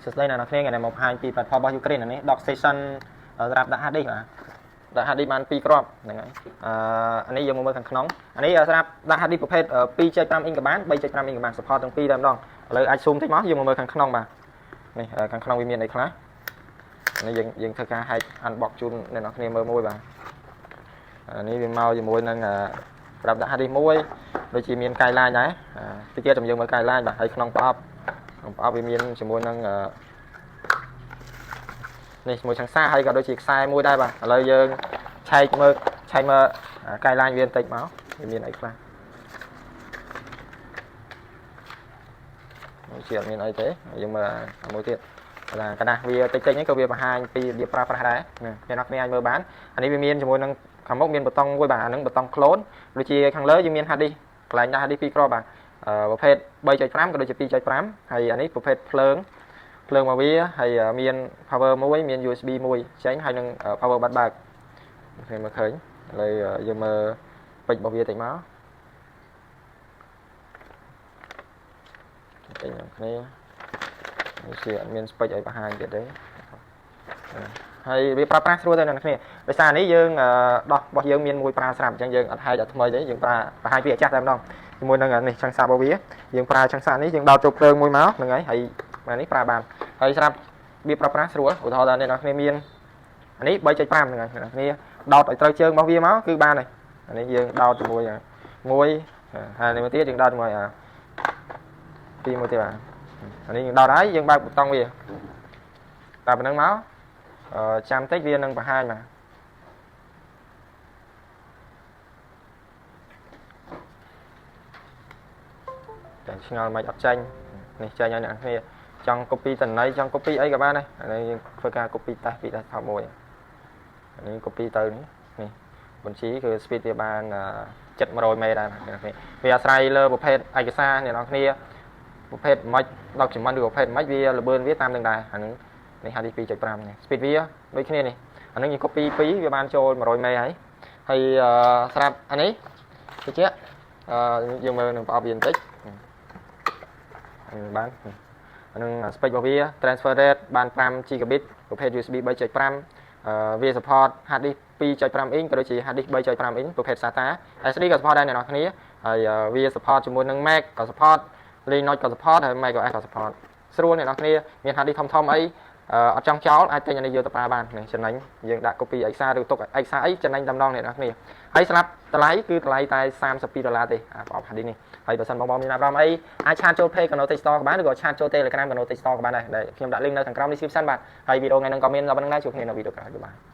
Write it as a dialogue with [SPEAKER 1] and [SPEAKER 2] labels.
[SPEAKER 1] សួស្តីអ្នកនរគ្នាថ្ងៃនេះមកបង្ហាញពីផលិតផលរបស់ Ugreen អានេះ Dock Station សម្រាប់ដាក់ hard disk បាទដាក់ hard disk បាន2គ្រាប់ហ្នឹងហើយអឺអានេះយើងមកមើលខាងក្នុងអានេះសម្រាប់ដាក់ hard disk ប្រភេទ2.5 inch ក៏បាន3.5 inch ក៏បាន support ទាំងពីរតែម្ដងឥឡូវអាច zoom តិចមកយើងមកមើលខាងក្នុងបាទនេះខាងក្នុងវាមានអីខ្លះនេះយើងយើងធ្វើការហែក unbox ជូនអ្នកនរគ្នាមើលមួយបាទអានេះវាមកជាមួយនឹងប្រាប់ដាក់ hard disk មួយដូចជាមាន guideline ដែរតិចទៀតចាំយើងមើល guideline បាទហើយក្នុងប្រអប់ក្នុងប្រអប់វាមានជាមួយនឹងនេះជាមួយឆាំងសាកហើយក៏ដូចជាខ្សែមួយដែរបាទឥឡូវយើងឆែកមើលឆែកមើល guideline វាបន្តិចមកវាមានអីខ្លះដូចជាអត់មានអីទេយើងមើលមួយទៀតបាទក្រដាសវាតិចតិចនេះក៏វាបង្ហាញពីរបៀបប្រើប្រាស់ដែរអ្នកនរគ្នាអាចមើលបានអានេះវាមានជាមួយនឹងខាងមុខមានប៊ូតុងមួយបាទអាហ្នឹងប៊ូតុង clone ដូចជាខាងលើយើងមាន hard disk កន្លែងដាក់ hard disk 2គ្រាប់បាទប្រភេទ3.5ក៏ដូចជា2.5ហើយអានេះប្រភេទភ្លើងភ្លើងមកវាហើយមាន power មួយមាន USB មួយចេញហើយនឹង power បាត់បើកខ្ញុំមើលឃើញឥឡូវយើងមើលពេជ្ររបស់វាតិចមកពេញនឹងគ្នានេះជាអត់មាន spec ឲ្យបង្ហាញទៀតទេហើយវាប្រើប្រាស់ស្រួលទៅអ្នកគ្នាដោយសារនេះយើងដោះរបស់យើងមានមួយប្រើស្រាប់អញ្ចឹងយើងអត់ហែកអត់ថ្មីទេយើងប្រើបង្ហាញពីអាចាស់តែម្ដងជាមួយនឹងនេះឆាំងសាករបស់វាយើងប្រើឆាំងសាកនេះយើងដោតចូលភ្លើងមួយមកហ្នឹងហើយហើយអានេះប្រើបានហើយស្រាប់វាប្រើប្រាស់ស្រួលឧទាហរណ៍ថាអ្នកនរគ្នាមានអានេះ3.5ហ្នឹងហើយអ្នកនរគ្នាដោតឲ្យត្រូវជើងរបស់វាមកគឺបានហើយអានេះយើងដោតជាមួយមួយហើយនេះមួយទៀតយើងដោតជាមួយអាពីរមួយទៀតបាទអានេះយើងដោតហើយយើងបើកប៊ូតុងវាតែប៉ុណ្្នឹងមកចាំតិចវានឹងបង្ហាញបាទតែឆ្ងល់មិនអត់ចេញនេះចេញហើយអ្នកគ្នាចង់ copy តន័យចង់ copy អីក៏បានដែរអានេះយើងធ្វើការ copy តេស្តពី desktop មួយអានេះ copy ទៅនេះនេះបញ្ជីគឺ speed វាបាន700មេដែរអ្នកគ្នាវាអាស្រ័យលើប្រភេទឯកសារអ្នកនរគ្នាប្រភេទមិន document ឬប្រភេទមិនវាលបឿនវាតាមនឹងដែរអានឹងនេះ 52.5នេះ speed វាដូចគ្នានេះអានឹងយើង copy 2វាបានចូល100មេហើយហើយស្រាប់អានេះតិចយើងមើលនឹងប្រអប់វាបន្តិចបានអានឹង spec របស់វា transfer rate បាន5 gigabit ប្រភេទ USB 3.5វា support hard disk 2.5 inch ក៏ដូចជា hard disk 3.5 inch ប្រភេទ SATA SD ក៏ support ដែរអ្នកនរគ្នាហើយវា support ជាមួយនឹង Mac ក៏ support Linux ក៏ support ហើយ macOS ក៏ support ស្រួលអ្នកនរគ្នាមាន hard disk ធំធំអីអត់ចង់ចោលអាចទិញអានេះយកទៅប្រើបាននេះចំណេញយើងដាក់ copy ឯកសារឬទុកឯកសារអីចំណេញតែម្ដងអ្នកនរគ្នាហើយស្រាប់តម្លៃគឺតម្លៃតែ32ដុល្លារទេអាប្រអប់ hard disk នេះហើយបើសិនបងប្អូនមានអារម្មណ៍អីអាច chat ចូល page Kano Tech Store ក៏បានឬក៏ chat ចូល Telegram Kano Tech Store ក៏បានដែរដែលខ្ញុំដាក់ link នៅខាងក្រោម description បាទហើយវីដេអូថ្ងៃនេះក៏មានដល់ប៉ុណ្្នឹងដែរជួបគ្នានៅវីដេអូក្រោយបាទ។